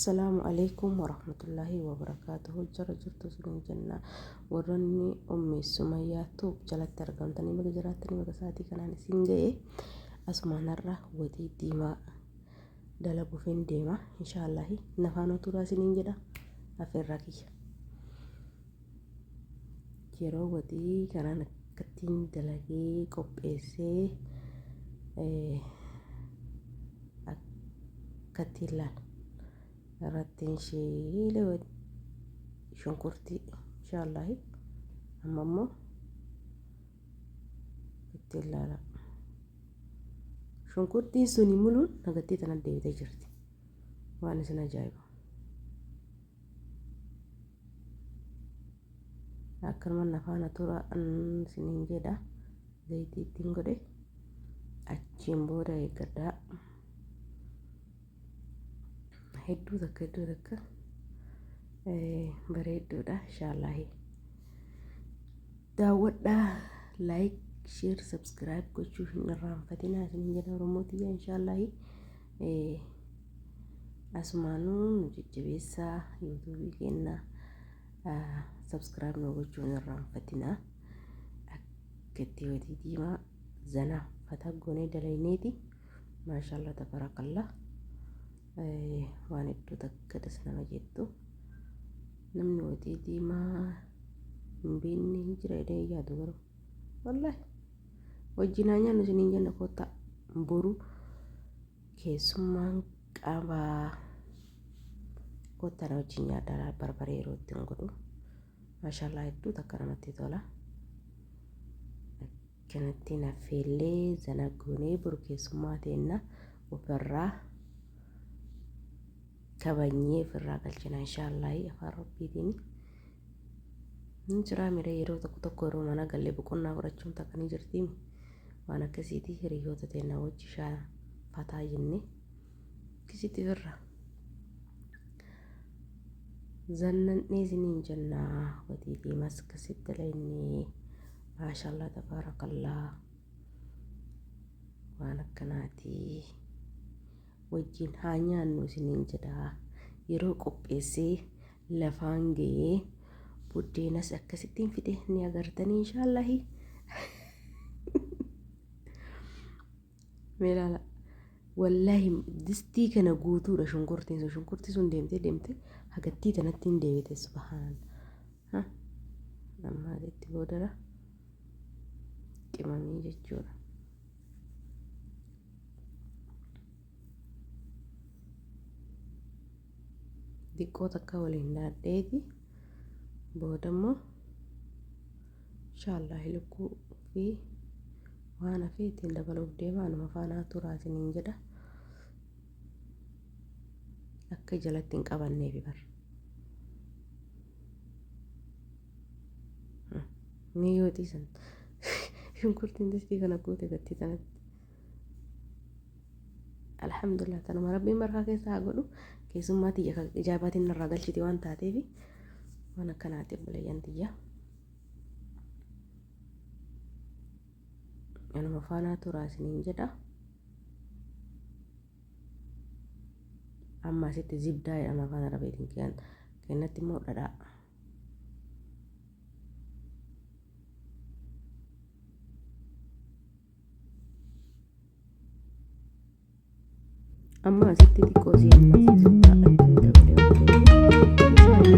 Assalaamu alaikum warahmatullaahi wabarakaatuhu. Jara jirtu isiniin jenna. Warroonni Ummi Sumayyaa Tuub jalatti argamtanii baga jiraattanii baga sa'aatii kanaan isin ga'e. Asumaan har'a waxii diimaa dalaguufin deema. Inshaallahi nafaana turaa isiniin jedha. Afeerraa kiyya. Yeroo waxii kanaan akkattiin dalagee qopheessee akkattiin laal irrattiin shiilee shunkurtii inshaallahi amma immoo ittiin laala. Shunkurtiin suni muluun nagattii tana deebitee jirti. Waan isin ajaa'iba. Akkanuma na faana tura isiniin jedha. Zayitii ittiin godhe achiin booda eeggadhaa. Hedduu takka hedduu takka bareedduudha inshaallahi. Daawwadhaa, like, share, subscribe gochuu hin irraanfatinaa isiniin jedha Oromoo tiyya inshaallahi. Asumaanuu nu jajjabeessaa, yuutuubii keenya subscribe nu gochuu hin irraanfatinaa. Akka itti watii diimaa zanaa fataa goonee dalayneeti. Maashaallah tabarakallah. Waan hedduu takka das nama jettu. Namni watii diimaa hin beekne hin jira jedhee hin yaadu garuu. Wallaahi. Wajjin haa nyaannu isiniin jenna, koottaa. Boru keessummaan qabaa. Koottaa na wajjin nyaadhaa. Barbaree yeroo ittiin godhu. Maashaallah, hedduu takka namatti tola. Akkanatti naffeellee zana goonee boru keessummaa teenna ofirraa kabanyee ofirraa galchina inshaallahi afaan rabbiitiin. Ni jiraa mire, yeroo tokko tokko yeroo mana gallee boqonnaa fudhachuun takka ni jirti. Waan akkasiiti, hiriyoota teenna wajji shaa fataa jennee akkasitti ofirraa zannannee isiniin jennaa. Watii diimaas akkasitti dalaynee, maashaallah tabaarakallaa, waan akkanaati. Wajjin haa nyaannu isiniin jedha. Yeroo qopheessee lafaan ga'ee buddeenas akkasittiin fide ni agartanii inshaallahi. Mee ilaala. Wallaahi distii kana guutuudha shunkurtiin sun. Shunkurtii sun deemtee deemtee hagattii tanatti hin deebite, subhaanallah. Amma itti boodara qimamii jechuudha. Xiqqoo takka waliin dhaadheeti booda immoo inshaallah lukkuu fi waan hafe ittiin dabaluuf deema. Anuma faanaa turaa isiniin jedha. Akka jalatti hin qabanneefi bar. Mee yoo dhiisan shunkurtiin distii kana guute gattii tanatti. Alhamdulillah, tanuma rabbiin barkaa keessa haa godhu. Keessummaa tiyya kan ijaabaatiin narraa galchiti waan taateef waan akkanaati obboleeyyan tiyya. Anuma faanaa turaa isiniin jedha. Amma asitti zibdaa jedhama afaan arabeetiin, kennatti immoo dhadhaa. Amma asitti xiqqoo si amma zibdaa ittiin dabalee waan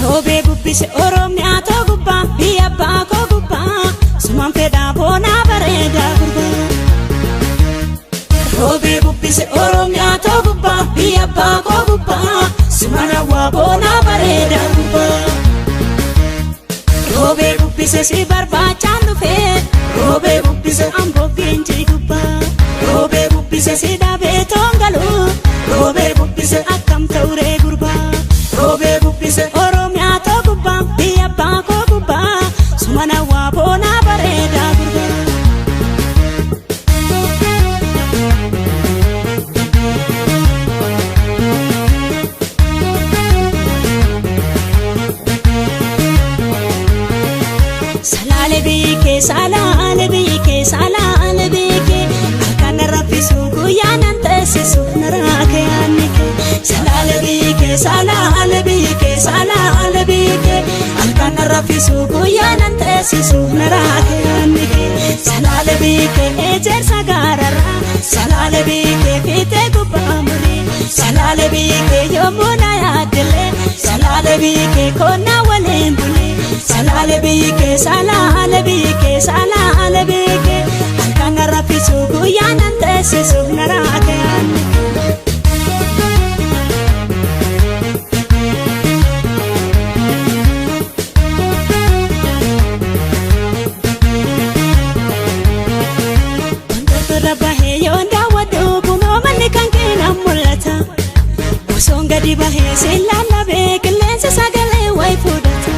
Roobee bubbise Oromiyaa too gubbaa, biyya abbaa koo gubbaa, sumaan fedhaa boonaa bareedaa gurbaa. Roobee bubbise Oromiyaa too gubbaa, biyya abbaa koo gubbaa, sumaan hawwaa boonaa bareedaa gurbaa. Roobee bubbise si barbaachaan dhufee, roobee bubbise amboo geenjii gubbaa, roobee bubbise si dhabee toongaluu, roobee bubbise akkam ta'uree gurbaa. Roobee bubbise Oromiyaa too gubbaa, biyya Salaale biyyi kee, salaale biyyi kee, halkan na raffisu guyyaa nan teessisu naraa kee yaadni kee. Salaale biyyi kee, salaale biyyi kee, salaale biyyi kee, halkan na raffisu guyyaa nan teessisu naraa kee yaadni kee. Salaale biyyi kee ejersa gaararraa, salaale biyyi kee fiixee gubbaa murii, salaale biyyi kee yommuu na yaaddilee, salaale biyyi kee konnaa waliin bulee. Salaale biyyi kee, salaale biyyi kee, salaale biyyi kee, halkan na raffisu guyyaa nan teessisu naraa kee yaadni kee. Wantoota irra bahee yoon daawwadhu kunoo manni kan kee nan mul'ata. Osoon gadi bahee siin lallabee qilleensi sagalee wayi fudhata.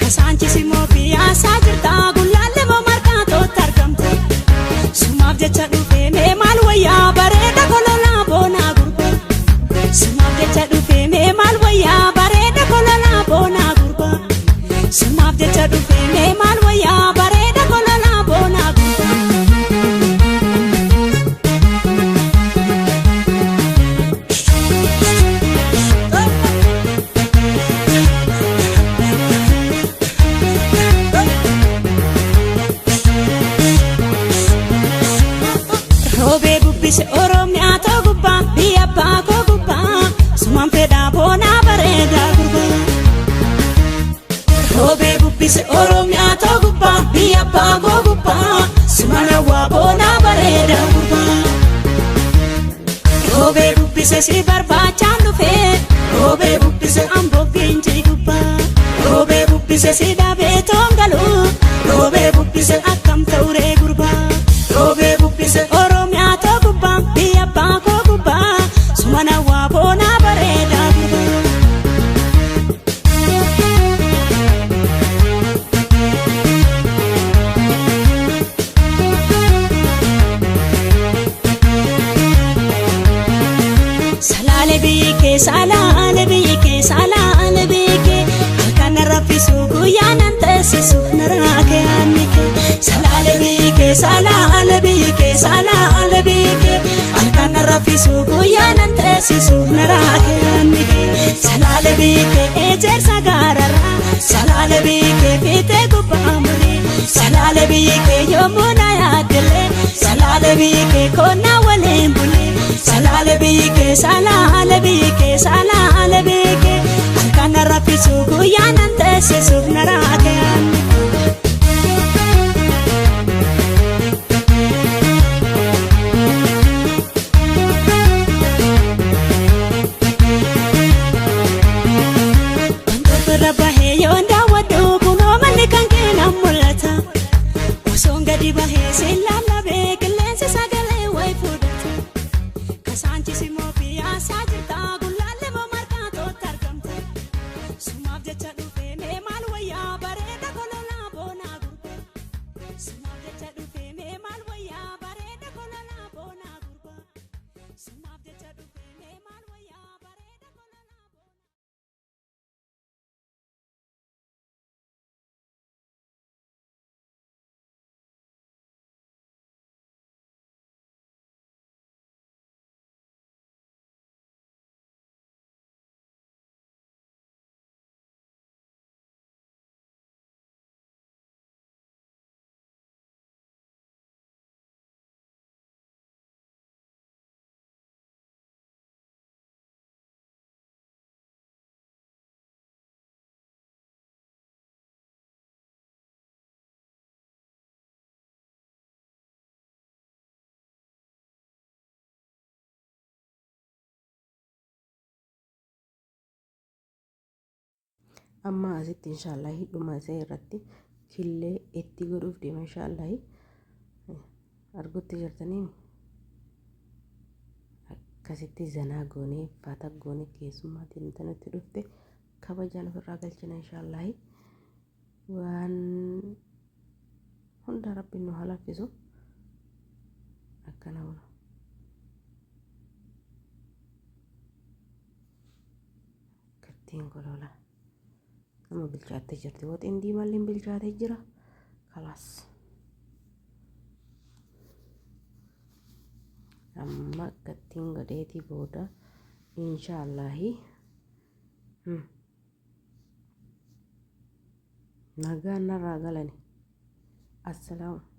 Kasaanchis immoo biyaasaa jirta gullaalle moo markaatootti argamta. Sumaaf jecha dhufee mee maal wayyaa bareeda kololaa boonaa gurbaa. Sumaaf jecha dhufee mee maal wayyaa bareeda kololaa boonaa gurbaa. Sumaaf jecha dhufee mee maal wayyaa bareeda kololaa boonaa gurbaa. Roobee bubbise Oromiyaa too gubbaa biyya abbaa koo gubbaa sumaan fedhaa boonaa bareedaa gurbaa. Roobee bubbise Oromiyaa too gubbaa biyya abbaa koo gubbaa sumaan hawwaa boonaa bareedaa gurbaa. Roobee bubbise si barbaachaan dhufee, roobee bubbise amboo geenjii gubbaa, roobee bubbise si dhabee toongaluu, roobee bubbise akkam ta'uree gurbaa. Roobee bubbise Oromiyaa too gubbaa biyya abbaa koo gubbaa sumaan hawwaa boonaa bareedaa gurbaa. Salaale biyyi kee, salaale biyyi kee, salaale biyyi kee, halkan na raffisu guyyaa nan teessisu naraa kee yaadni kee. Salaale biyyi kee, salaale biyyi kee, salaale biyyi kee, halkan na raffisu guyyaa nan teessisu naraa kee yaadni kee. Salaale biyyi kee ejersa gaararraa, salaale biyyi kee fiixee gubbaa murii, salaale biyyi kee yommuu na yaaddilee, salaale biyyi kee konnaa waliin bulee. Salaale biyyi kee, salaale biyyi kee, salaale biyyi kee, halkan na raffisu guyyaa nan teessisu naraa kee yaadni kee. Wantoota irra bahee yoon daawwadhu kunoo manni kan kee nan mul'ata. Osoon gadi bahee siin lallabee qilleensi sagalee wayi fudhata. Kasaanchis immoo biyaasaa jirta gullaalle moo markaatootti argamta. Sumaaf jecha dhufee mee maal wayyaa bareeda kololaa boonaa gurbaa. Sumaaf jecha dhufee mee maal wayyaa bareeda kololaa boonaa gurbaa. Sumaaf jecha dhufee mee maal wayyaa bareeda kololaa boonaa. Amma asitti inshaallahi dhuma isaa irratti killee itti godhuuf deema inshaallahi. Argutti jirtanii akkasitti zanaa goonee fata goonee keessummaatiin nutti dhufte kabajaan ofirraa galchina inshaallahi. Waan hunda rabbiin nu haa laaffisu. Akkana bula. Kattiin kolola. Nama bilchaattee jirti. Woxiin diimaalleen bilchaatee jira. Kalaas. Amma akkattiin godheetii booda inshaallahi nagaan narraa galani. Assalaamu.